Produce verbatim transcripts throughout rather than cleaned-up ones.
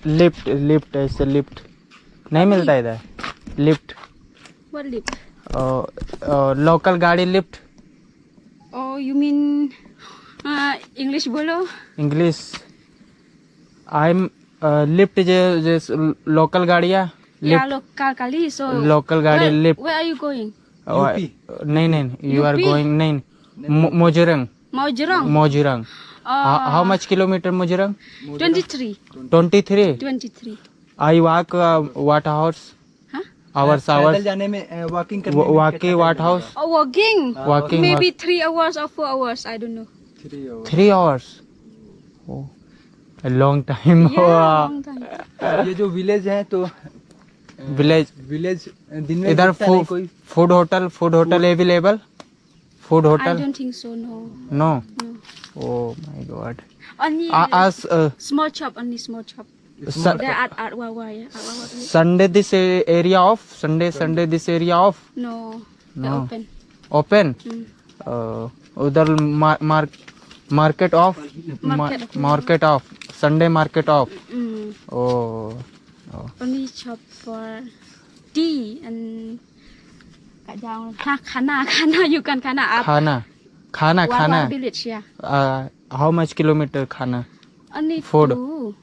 Lift, lift, ऐसे लिफ्ट नहीं मिलता इधर। लिफ्ट। What lift? लोकल गाड़ी lift. Oh, you mean uh, English bolo? English. I am lift. जे जे लोकल गाड़ियाँ। Yeah, local kali. So local गाड़ी where, lift. Where are you going? नहीं नहीं, यू आर यूपी? गोइंग नहीं। Maujrong. Maujrong. Maujrong. Uh, how much kilometre Maujrong? Twenty-three. Twenty three. Twenty-three. I walk what hours? Huh? Hours पैदल hours. जाने में walking करने Wa- में walking कितना what टाइम house? लगेगा? Oh, walking. Walking Maybe what? Three hours or four hours. I don't know. Three hours. Three hours. Oh, long time. Yeah, long time. ये जो विलेज है तो विलेज। विलेज दिन में इधर दिखता नहीं फूड कोई। Food hotel, food hotel available? Food I hotel? Don't think so. No. No. No. Oh my God. Only आज small shop. Only small shop. Small There at at Wawa. Yeah. At Wawa. Sunday this area off? Sunday Sunday this area off? No. They're No. Open. Open. Mm. उधर market off? Market. Market off. Sunday market off. Mm. Oh. Only shop for tea and kat jauh. Ha, khana, khana, you can khana up. खाना खाना Wawa खाना। Village, yeah. How much kilometre खाना? Only Food. Two,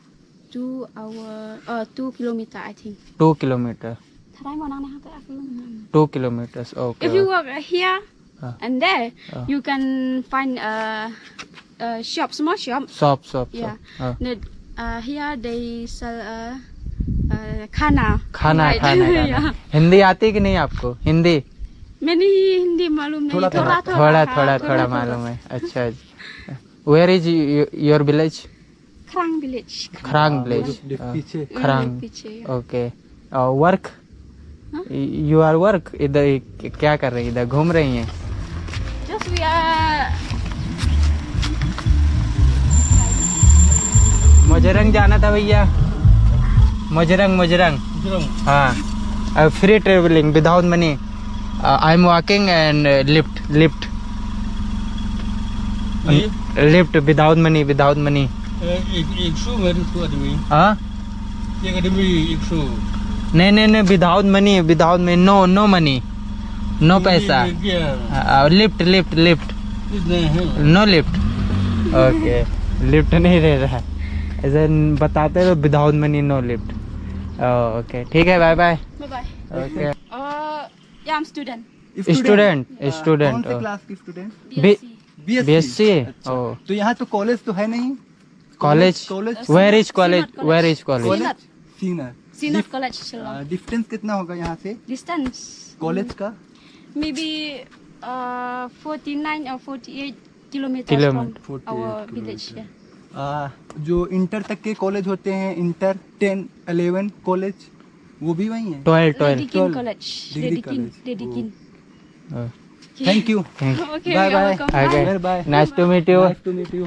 two hour, uh, two kilometer, I think. Two kilometre. Tharai mo nang nang aku. Two kilometres. Okay. If you walk here Ah. and there, Ah. you can find a, a shop, small shop. Shop shop. Yeah. हाँ। The, uh, here they sell uh, uh, khana. खाना Right. खाना खाना। Yeah. हिंदी आती है कि नहीं आपको? Hindi? Many Hindi मालूम नहीं। थोड़ा, थोड़ा थोड़ा। थोड़ा हाँ, थोड़ा थोड़ा थोड़ा। मालूम है। अच्छा। Where is your village? Khrang Village. Khrang village. जो पीछे। खरांग। पीछे। Okay. Work? You are work? इधर क्या कर रही है? इधर घूम रही हैं? Just we are मोजरंग जाना था भैया। मोजरंग मोजरंग। हाँ। Free travelling without money. I am walking and lift lift. Lift without money without money. एक एक सौ मेरे को आदमी। हाँ। एक आदमी एक सौ। नहीं नहीं नहीं without money without money no no money. No पैसा। Lift lift lift. No lift. Okay. Lift नहीं रह रहा है। ऐसे बताते तो without money no lift. Okay ठीक है bye bye. Bye bye. Okay. Uh, yeah, I'm student. Student कौन स्टूडेंट। से क्लास की स्टूडेंट? BSc. बीएससी। ओ। तो यहाँ तो कॉलेज तो है नहीं। College. Uh, where is Synod college? College. Where is college? Synod. सीनर। Synod College Shillong. डिस्टेंस कितना होगा यहाँ से? Distance. कॉलेज का? Maybe uh, forty-nine or forty-eight kilometers Kilometer. from our village. Yeah. आ, जो इंटर तक के कॉलेज होते हैं, इंटर, टेन, इलेवन कॉलेज, वो भी वहीं है? Twelve twelve. Deakin College. Degree Deakin. College. Deakin. Thank you. Okay, Bye you're bye. welcome. Okay. Bye bye. Welcome. Okay. Bye bye. Nice to meet you. Nice to meet you.